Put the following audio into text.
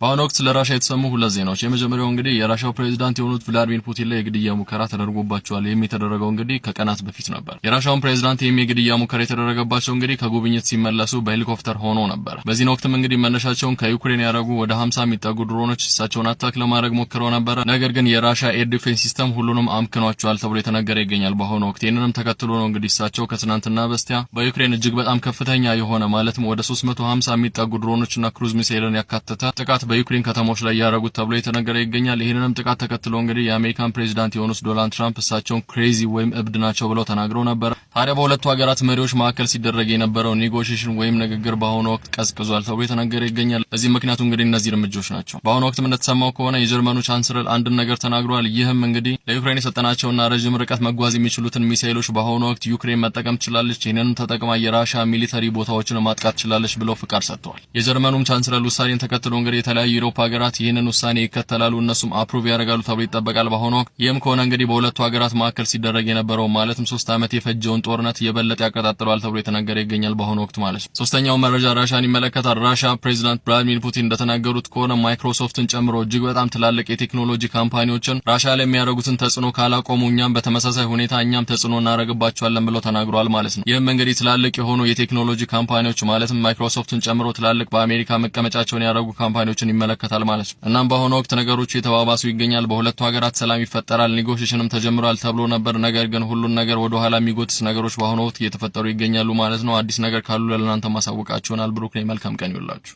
በአሁኑ ወቅት ስለ ራሻ የተሰሙ ሁለት ዜናዎች። የመጀመሪያው እንግዲህ የራሻው ፕሬዚዳንት የሆኑት ቭላዲሚር ፑቲን ላይ የግድያ ሙከራ ተደርጎባቸዋል። ይህም የተደረገው እንግዲህ ከቀናት በፊት ነበር። የራሻውን ፕሬዚዳንት ይህም የግድያ ሙከራ የተደረገባቸው እንግዲህ ከጉብኝት ሲመለሱ በሄሊኮፕተር ሆኖ ነበር። በዚህን ወቅትም እንግዲህ መነሻቸውን ከዩክሬን ያደረጉ ወደ 50 የሚጠጉ ድሮኖች እሳቸውን attack ለማድረግ ሞክረው ነበረ። ነገር ግን የራሻ air defense system ሁሉንም አምክኗቸዋል ተብሎ የተነገረ ይገኛል በአሁኑ ወቅት። ይህንንም ተከትሎ ነው እንግዲህ እሳቸው ከትናንትና በስቲያ በዩክሬን እጅግ በጣም ከፍተኛ የሆነ፣ ማለትም ወደ 350 የሚጠጉ ድሮኖችና cruise ሚሳይልን ያካተተ ጥቃት በዩክሬን ከተሞች ላይ ያደረጉት ተብሎ የተነገረ ይገኛል። ይህንንም ጥቃት ተከትሎ እንግዲህ የአሜሪካን ፕሬዚዳንት የሆኑት ዶናልድ ትራምፕ እሳቸውን crazy ወይም እብድ ናቸው ብለው ተናግረው ነበር። ታዲያ በሁለቱ ሀገራት መሪዎች መካከል ሲደረግ የነበረው negotiation ወይም ንግግር በአሁኑ ወቅት ቀዝቅዟል ተብሎ የተነገረ ይገኛል። በዚህ ምክንያቱ እንግዲህ እነዚህ እርምጃዎች ናቸው። በአሁኑ ወቅትም እንደተሰማው ከሆነ የጀርመኑ ቻንስለር አንድን ነገር ተናግረዋል። ይህም እንግዲህ ለዩክሬን የሰጠናቸውና ረዥም ርቀት መጓዝ የሚችሉትን ሚሳይሎች በአሁኑ ወቅት ዩክሬን መጠቀም ትችላለች፣ ይህንንም ተጠቅማ የራሻ military ቦታዎችን ማጥቃት ትችላለች ብለው ፍቃድ ሰጥተዋል። የጀርመኑም ቻንስለር ውሳኔን ተከትሎ እንግዲህ የተለያዩ የአውሮፓ ሀገራት ይህንን ውሳኔ ይከተላሉ፣ እነሱም approve ያደርጋሉ ተብሎ ይጠበቃል። በአሁኑ ወቅት ይህም ከሆነ እንግዲህ በሁለቱ ሀገራት መካከል ሲደረግ የነበረው፣ ማለትም 3 ዓመት የፈጀውን ጦርነት የበለጠ ያቀጣጥለዋል ተብሎ የተነገረ ይገኛል በአሁኑ ወቅት ማለት ነው። ሶስተኛው መረጃ ራሻን ይመለከታል። ራሻ ፕሬዚዳንት ቭላዲሚር ፑቲን እንደተናገሩት ከሆነ ማይክሮሶፍትን ጨምሮ እጅግ በጣም ትላልቅ የቴክኖሎጂ company ዎችን ራሻ ላይ የሚያደርጉትን ተጽዕኖ ካላቆሙ እኛም በተመሳሳይ ሁኔታ እኛም ተጽዕኖ እናደርግባቸዋለን ብለው ተናግረዋል ማለት ነው። ይህም እንግዲህ ትላልቅ የሆኑ የቴክኖሎጂ company ዎች፣ ማለትም ማይክሮሶፍትን ጨምሮ ትላልቅ በአሜሪካ መቀመጫቸውን ያደረጉ company ዎችን ይመለከታል ማለት ነው። እናም በአሁኑ ወቅት ነገሮቹ የተባባሱ ይገኛል። በሁለቱ ሀገራት ሰላም ይፈጠራል፣ negotiation ም ተጀምሯል ተብሎ ነበር። ነገር ግን ሁሉን ነገር ወደ ኋላ የሚጎትት ነገሮች በአሁኑ ወቅት እየተፈጠሩ ይገኛሉ ማለት ነው። አዲስ ነገር ካሉ ለእናንተ ማሳወቃችሁ ይሆናል። ብሩክ ነኝ። መልካም ቀን ይሁንላችሁ።